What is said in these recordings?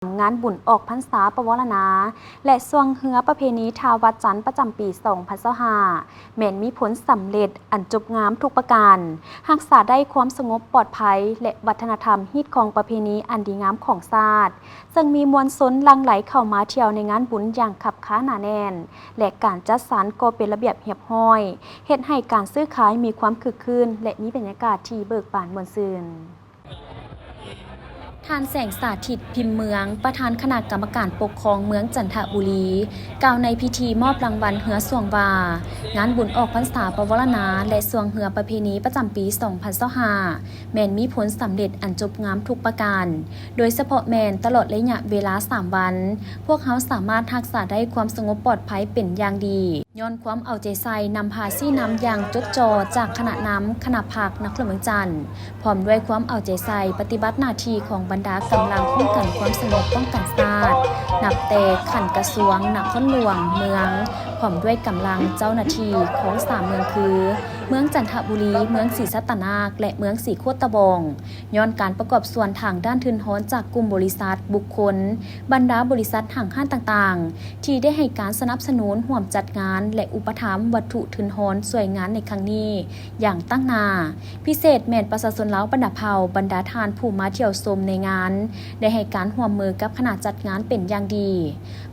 ງານບຸນອອກພັນສາປະວາລະນາ ແລະ ຊ່ວງເຮືອປະເພນີທ່າວັດຈັນ ປະຈຳປີສອງພັນຊາວຫ້າ ແມ່ນມີຜົນສຳເລັດອັນຈົບງາມທຸກປະການ, ຮັກສາໄດ້ຄວາມສະຫງົບປອດໄພ ແລະ ວັດທະນະທຳຮີດຄອງປະເພນີອັນດີງາມຂອງຊາດ, ເຊິ່ງມີມວນຊົນຫຼັ່ງໄຫຼເຂົ້າມາທ່ຽວໃນງານບຸນຢ່າງຄັບຄາໜາແໜ້ນ ແລະ ການຈັດສັນກໍເປັນລະບຽບຮຽບຮ້ອຍ, ເຮັດໃຫ້ການຊື້ຂາຍມີຄວາມຄຶກຄື້ນ ແລະ ມີບັນຍາກາດທີ່ເບີກບານມ່ວນຊື່ນ. ທ່ານ ແສງສາທິດ ພິມເມືອງ ປະທານຄະນະກຳມະການປົກຄອງເມືອງຈັນທະບູລີ ກ່າວໃນພິທີມອບລາງວັນເຮືອຊ່ວງວ່າ ງານບຸນອອກພັນສາປະວາລະນາ ແລະ ຊ່ວງເຮືອປະເພນີປະຈຳປີສອງພັນຊາວຫ້າ ແມ່ນມີຜົນສຳເລັດອັນຈົບງາມທຸກປະການ, ໂດຍສະເພາະແມ່ນຕະຫຼອດໄລຍະເວລາສາມວັນ, ພວກເຮົາສາມາດຮັກສາໄດ້ຄວາມສະຫງົບປອດໄພເປັນຢ່າງດີ. ຍ້ອນຄວາມເອົາໃຈໃສ່ນຳພາຊີ້ນຳຢ່າງຈົດຈໍ່ຈາກຄະນະນຳ, ຄະນະພັກ, ນະຄອນຫຼວງວຽງຈັນ, ພ້ອມດ້ວຍຄວາມເອົາໃຈໃສ່ປະຕິບັດໜ້າທີ່ຂອງບັນດາກຳລັງປ້ອງກັນຄວາມສະຫງົບປ້ອງກັນຊາດ, ນັບແຕ່ຂັ້ນກະຊວງ, ນະຄອນຫຼວງ, ເມືອງ, ພ້ອມດ້ວຍກຳລັງເຈົ້າໜ້າທີ່ຂອງສາມເມືອງຄື ເມືອງຈັນທະບູລີ, ເມືອງສີສັດຕະນາກ ແລະ ເມືອງສີໂຄດຕະບອງ. ຍ້ອນການປະກອບສ່ວນທາງດ້ານທຶນຮອນຈາກກຸ່ມບໍລິສັດ, ບຸກຄົນ, ບັນດາບໍລິສັດ, ຫ້າງຮ້ານຕ່າງໆ ທີ່ໄດ້ໃຫ້ການສະໜັບສະໜູນຮ່ວມຈັດງານ ແລະ ອຸປະຖຳວັດຖຸທຶນຮອນຊ່ວຍງານໃນຄັ້ງນີ້ຢ່າງຕັ້ງໜ້າ, ພິເສດແມ່ນປະຊາຊົນລາວບັນດາເຜົ່າ, ບັນດາທ່ານຜູ້ມາທ່ຽວຊົມໃນງານ ໄດ້ໃຫ້ການຮ່ວມມືກັບຄະນະຈັດງານເປັນຢ່າງດີ.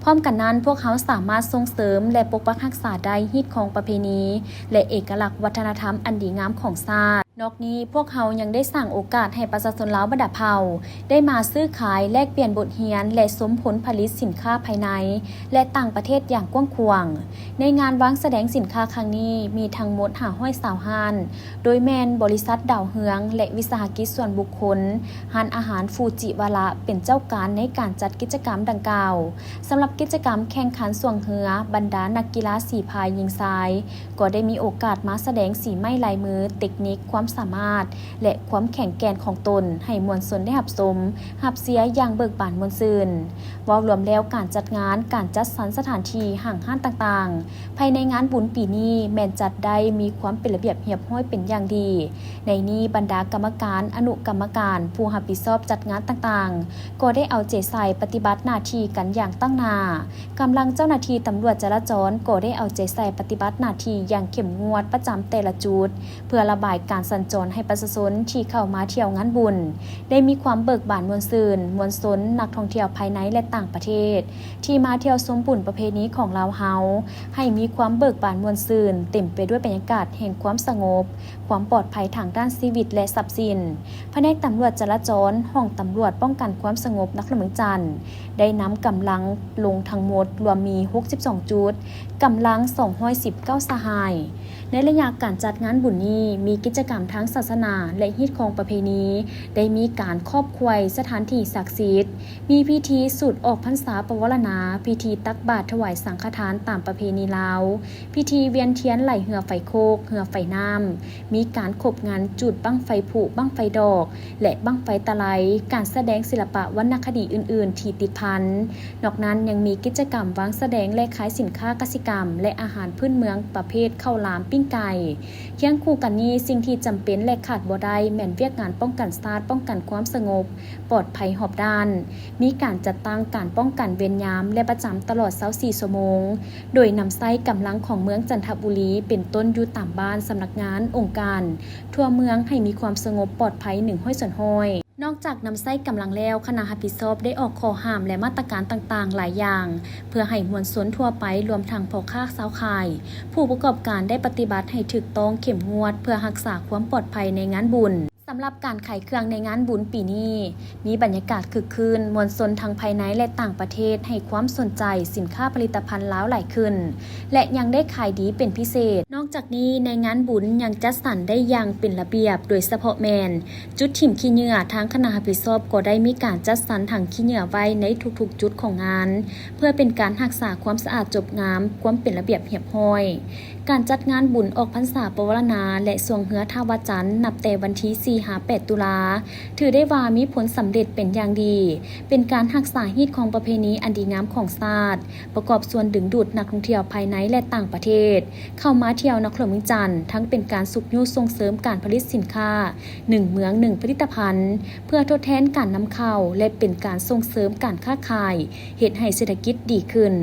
ພ້ອມກັນນັ້ນ, ພວກເຮົາສາມາດສົ່ງເສີມ ແລະ ປົກປັກຮັກສາໄດ້ຮີດຄອງປະເພນີ ແລະ ເອກະລັກວັດທະນະທຳອັນດີງາມຂອງຊາດ. ນອກນີ້, ພວກເຮົາຍັງໄດ້ສ້າງໂອກາດໃຫ້ປະຊາຊົນລາວບັນດາເຜົ່າ ໄດ້ມາຊື້ຂາຍ, ແລກປ່ຽນບົດຮຽນ ແລະ ຊົມຜົນຜະລິດສິນຄ້າພາຍໃນ ແລະ ຕ່າງປະເທດຢ່າງກວ້າງຂວາງ. ໃນງານວາງສະແດງສິນຄ້າຄັ້ງນີ້ ມີທັງໝົດຫ້າຮ້ອຍຊາວຮ້ານ, ໂດຍແມ່ນບໍລິສັດດາວເຮືອງ ແລະ ວິສາຫະກິດສ່ວນບຸກຄົນ, ຮ້ານອາຫານຟູຈິວາລະ ເປັນເຈົ້າການໃນການຈັດກິດຈະກຳດັ່ງກ່າວ. ສຳລັບກິດຈະກຳແຂ່ງຂັນຊ່ວງເຮືອ, ບັນດານັກກິລາສີພາຍຍິງຊາຍ ກໍໄດ້ມີໂອກາດມາສະແດງສີໄມ້ລາຍມື, ເຕັກນິກ, ຄວາມສາມາດ ແລະ ຄວາມແຂງແກ່ນຂອງຕົນ ໃຫ້ມວນຊົນໄດ້ຮັບຊົມ, ຮັບເຊຍຢ່າງເບີກບານມ່ວນຊື່ນ. ເວົ້າລວມແລ້ວ, ການຈັດງານ, ການຈັດສັນສະຖານທີ່, ຫ້າງຮ້ານຕ່າງໆ ພາຍໃນງານບຸນປີນີ້ ແມ່ນຈັດໄດ້ມີຄວາມເປັນລະບຽບຮຽບຮ້ອຍເປັນຢ່າງດີ. ໃນນີ້, ບັນດາກຳມະການ, ອະນຸກຳມະການ, ຜູ້ຮັບຜິດຊອບຈັດງານຕ່າງໆ ກໍໄດ້ເອົາໃຈໃສ່ປະຕິບັດໜ້າທີ່ກັນຢ່າງຕັ້ງໜ້າ. ກຳລັງເຈົ້າໜ້າທີ່ຕຳຫຼວດຈະລາຈອນກໍໄດ້ເອົາໃຈໃສ່ປະຕິບັດໜ້າທີ່ຢ່າງເຂັ້ມງວດປະຈຳແຕ່ລະຈຸດ, ເພື່ອລະບາຍການສັນຈອນໃຫ້ປະຊາຊົນທີ່ເຂົ້າມາທ່ຽວງານບຸນ ໄດ້ມີຄວາມເບີກບານມ່ວນຊື່ນ, ມວນຊົນ, ນັກທ່ອງທ່ຽວພາຍໃນ ແລະ ຕ່າງປະເທດ ທີ່ມາທ່ຽວຊົມບຸນປະເພນີຂອງລາວເຮົາ ໃຫ້ມີຄວາມເບີກບານມ່ວນຊື່ນ, ເຕັມໄປດ້ວຍບັນຍາກາດແຫ່ງຄວາມສະຫງົບ, ຄວາມປອດໄພທາງດ້ານຊີວິດ ແລະ ຊັບສິນ. ພະແນກຕຳຫຼວດຈະລາຈອນ, ຫ້ອງຕຳຫຼວດປ້ອງກັນຄວາມສະຫງົບນະຄອນຫຼວງວຽງຈັນ ໄດ້ນຳກຳລັງລົງທັງໝົດລວມມີຫົກສິບສອງຈຸດ, ກຳລັງສອງຮ້ອຍສິບເກົ້າສະຫາຍ. ໃນໄລຍະການຈັດງານບຸນນີ້ ມີກິດຈະກຳທາງສາສະໜາ ແລະ ຮີດຄອງປະເພນີ, ໄດ້ມີການຂອບຂວັຍສະຖານທີ່ສັກສິດ, ມີພິທີສູດອອກພັນສາປະວາລະນາ, ພິທີຕັກບາດຖວາຍສັງຄະທານຕາມປະເພນີລາວ, ພິທີວຽນທຽນໄຫຼເຮືອໄຟໂຄກ, ເຮືອໄຟນ້ຳ, ມີການຄົບງັນຈູດບັ້ງໄຟຜຸ, ບັ້ງໄຟດອກ ແລະ ບັ້ງໄຟຕະໄລ, ການສະແດງສິລະປະວັນນະຄະດີອື່ນໆທີ່ຕິດພັນ. ນອກນັ້ນຍັງມີກິດຈະກຳວາງສະແດງ ແລະ ຂາຍສິນຄ້າກະສິກຳ ແລະ ອາຫານພື້ນເມືອງປະເພດເຂົ້າຫຼາມ, ປີ້ງໄກ່. ຄຽງຄູ່ກັນນີ້, ສິ່ງທີ່ຈຳເປັນ ແລະ ຂາດບໍ່ໄດ້ ແມ່ນວຽກງານປ້ອງກັນຊາດ, ປ້ອງກັນຄວາມສະຫງົບ, ປອດໄພຮອບດ້ານ, ມີການຈັດຕັ້ງການປ້ອງກັນເວນຍາມ ແລະ ປະຈຳຕະຫຼອດຊາວສີ່ຊົ່ວໂມງ, ໂດຍນຳໃຊ້ກຳລັງຂອງເມືອງຈັນທະບູລີ ເປັນຕົ້ນຢູ່ຕາມບ້ານ, ສຳນັກງານ, ອົງການ ທົ່ວເມືອງໃຫ້ມີຄວາມສະຫງົບປອດໄພໜຶ່ງຮ້ອຍສ່ວນຮ້ອຍ. ນອກຈາກນຳໃຊ້ກຳລັງແລ້ວ, ຄະນະຮັບຜິດຊອບໄດ້ອອກຂໍ້ຫ້າມ ແລະ ມາດຕະການຕ່າງໆຫຼາຍຢ່າງ ເພື່ອໃຫ້ມວນຊົນທົ່ວໄປ, ລວມທັງພໍ່ຄ້າຊາວຂາຍ, ຜູ້ປະກອບການໄດ້ປະຕິບັດໃຫ້ຖືກຕ້ອງເຂັ້ມງວດ ເພື່ອຮັກສາຄວາມປອດໄພໃນງານບຸນ. ສຳລັບການຂາຍເຄື່ອງໃນງານບຸນປີນີ້ ມີບັນຍາກາດຄຶກຄື້ນ, ມວນຊົນທັງພາຍໃນ ແລະ ຕ່າງປະເທດໃຫ້ຄວາມສົນໃຈສິນຄ້າຜະລິດຕະພັນລາວຫຼາຍຂຶ້ນ ແລະ ຍັງໄດ້ຂາຍດີເປັນພິເສດ. ນອກຈາກນີ້, ໃນງານບຸນຍັງຈັດສັນໄດ້ຢ່າງເປັນລະບຽບ, ໂດຍສະເພາະແມ່ນຈຸດຖິ້ມຂີ້ເຫຍື້ອ, ທາງຄະນະຮັບຜິດຊອບກໍໄດ້ມີການຈັດສັນຖັງຂີ້ເຫຍື້ອໄວ້ໃນທຸກໆຈຸດຂອງງານ ເພື່ອເປັນການຮັກສາຄວາມສະອາດຈົບງາມ, ຄວາມເປັນລະບຽບຮຽບຮ້ອຍ. ການຈັດງານບຸນອອກພັນສາປະວາລະນາ ແລະ ຊ່ວງເຮືອທ່າວາຈັນ ນັບແຕ່ວັນທີສີ່ຫາແປດຕຸລາ ຖືໄດ້ວ່າມີຜົນສຳເລັດເປັນຢ່າງດີ, ເປັນການຮັກສາຮີດຄອງປະເພນີອັນດີງາມຂອງຊາດ, ປະກອບສ່ວນດຶງດູດນັກທ່ອງທ່ຽວພາຍໃນ ແລະ ຕ່າງປະເທດ ເຂົ້າມາທ່ຽວນະຄອນຫຼວງວຽງຈັນ, ທັງເປັນການຊຸກຍູ້ສົ່ງເສີມການຜະລິດສິນຄ້າ ໜຶ່ງເມືອງໜຶ່ງຜະລິດຕະພັນ ເພື່ອທົດແທນການນຳເຂົ້າ ແລະ ເປັນການສົ່ງເສີມການຄ້າຂາຍ, ເຮັດໃຫ້ເສດຖະກິດດີຂຶ້ນ.